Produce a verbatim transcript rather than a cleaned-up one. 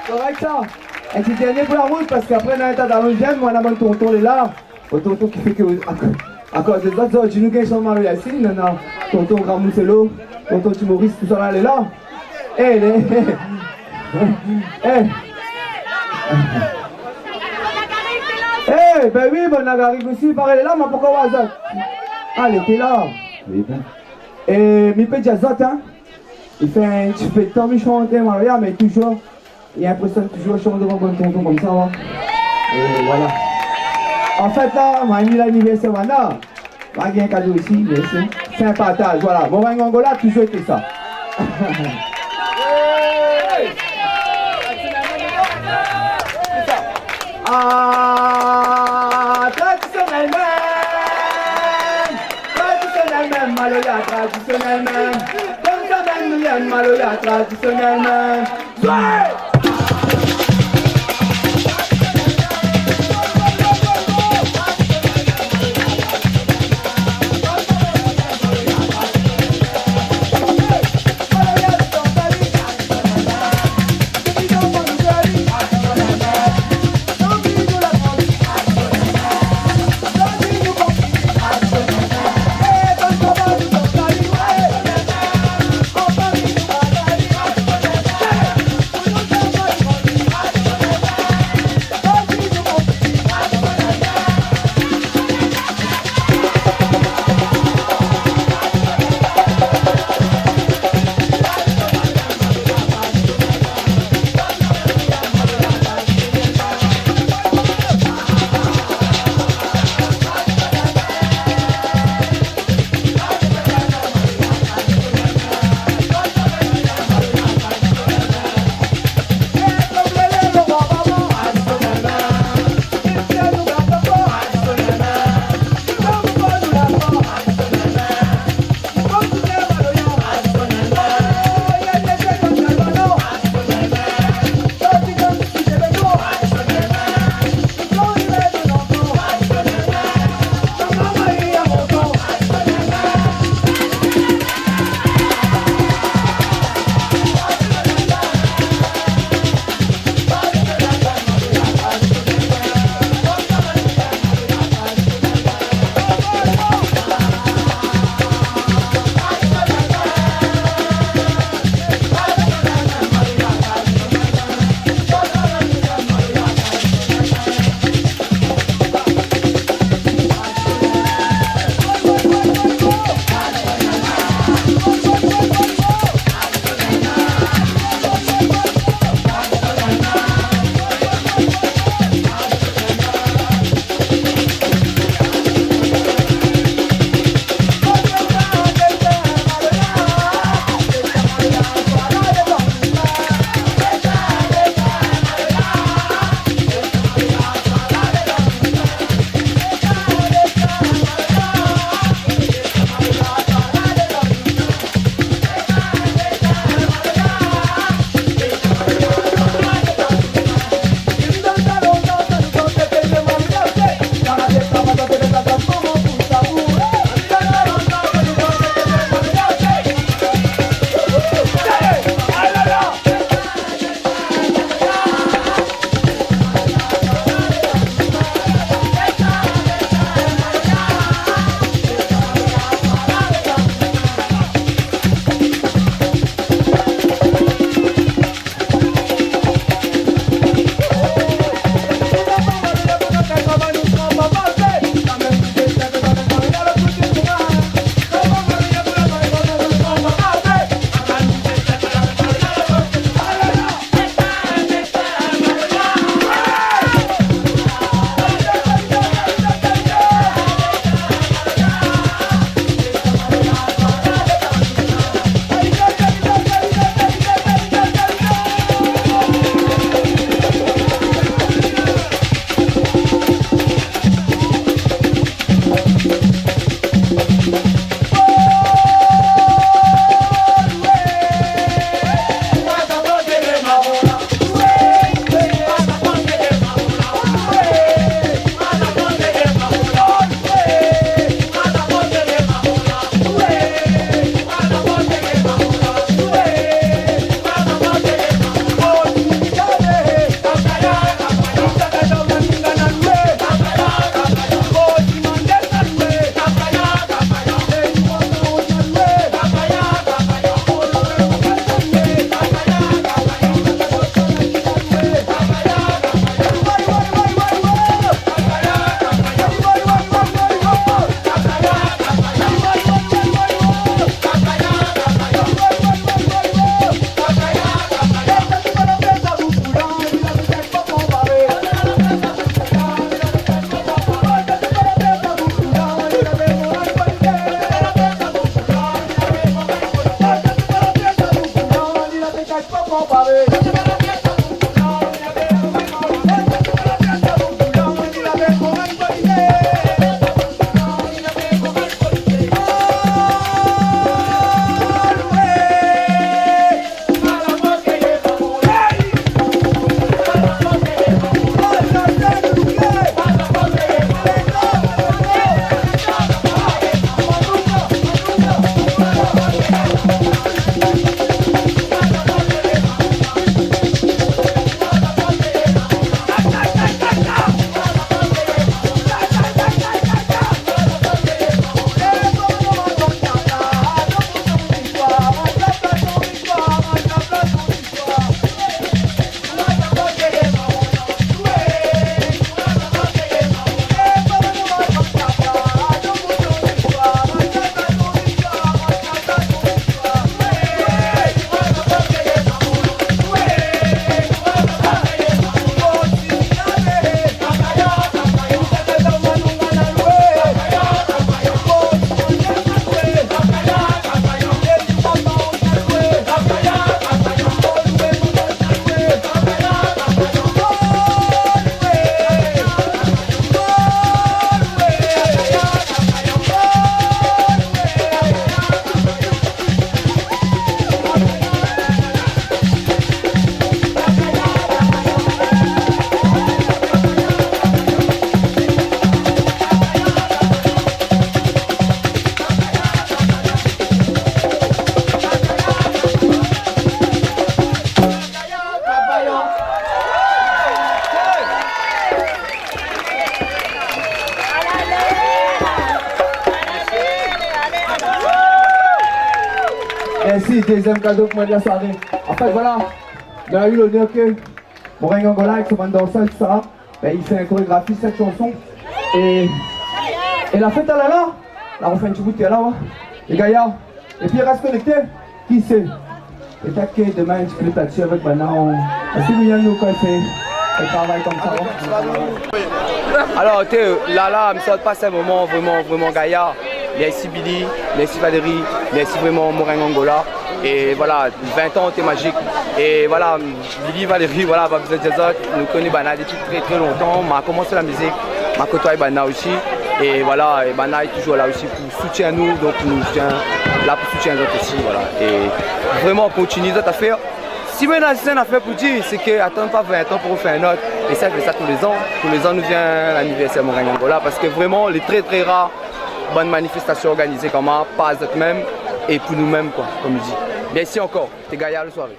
Korèk sa. In ti dèrnié pou la rout, parské apré, nou néna in ta dalon zèn, moin néna mon tonton lé la. Mon tonton ki fé ke, a, akoz de zot, zot, di nou gingn son mari asi, nana, tonton Ramouselo, tonton Ti Moris, tousa la lé la. É, lé, é. É, bin oui, bann Lagariv osi, parèy lé la, ma pankor wa zot. A, lété la. Oui, bin. É mi pé di azot, in. I fé in ti pé d'tan mi shant Maria, mé touzour i inprésionn touzour shant dovan bann tonton konmsa, wa. É voilà. Anfèt la, ma ni lanivèrsèr banna. Ma gingn kado isi, mé sé, sé in partaz, voilà. Moringue Angola, touzour été sa. A, tradisionèl mèm. Tradisionèl mèm, maloya tradisionèl mèm. Konmsa mèm nou yèm maloya tradisionèl mèm. Zoué! Mèrsi, dézyèm kado pou moin de la soiré. An fèt, voila, nou la u lonèr ke Moreng Angola avèk son bann dansèr, tousa, bin, li fé in korégrafi sèt shanson. É, é la fèt, alala, la, nou fé in ti bout la, oua. Lé gayar. Épi rès konékté, ki sé? Pétèt ke domin, in ti klip la-dsi avèk banna, nou, parske nou, nou, kan i fé in travay konmsa, oua. Alor, té, la, la, mi sort pas in moman vréman, vréman gayar. Mèrsi Billy, mèrsi Valérie, mèrsi vréman Moreng Angola. É voila, vin tan té mazik. É voila, Billy, Valérie, voila, pa bezoin dir azot, nou koné banna dépi trè, trè lontan. Ma komans la mizik, ma kotoiy banna osi. É voila, é banna lé touzour la osi pou soutien nou, donk nou tien la pou soutien azot osi, voila. É vréman, kontinié zot afèr. Si moin néna in afèr pou dir, sé ke atann pa vin tan pou fé in ot. É sa, fé sa tou lé zan. Tou lé zan, nou vien lanivèrsèr Moreng Angola, parske vréman, lé trè, trè rar bann manifestasion organizé konmsa, pa zot mèm, é pou nou mèm, koi, konm i di. Mèrsi ankor, té gayar la soiré.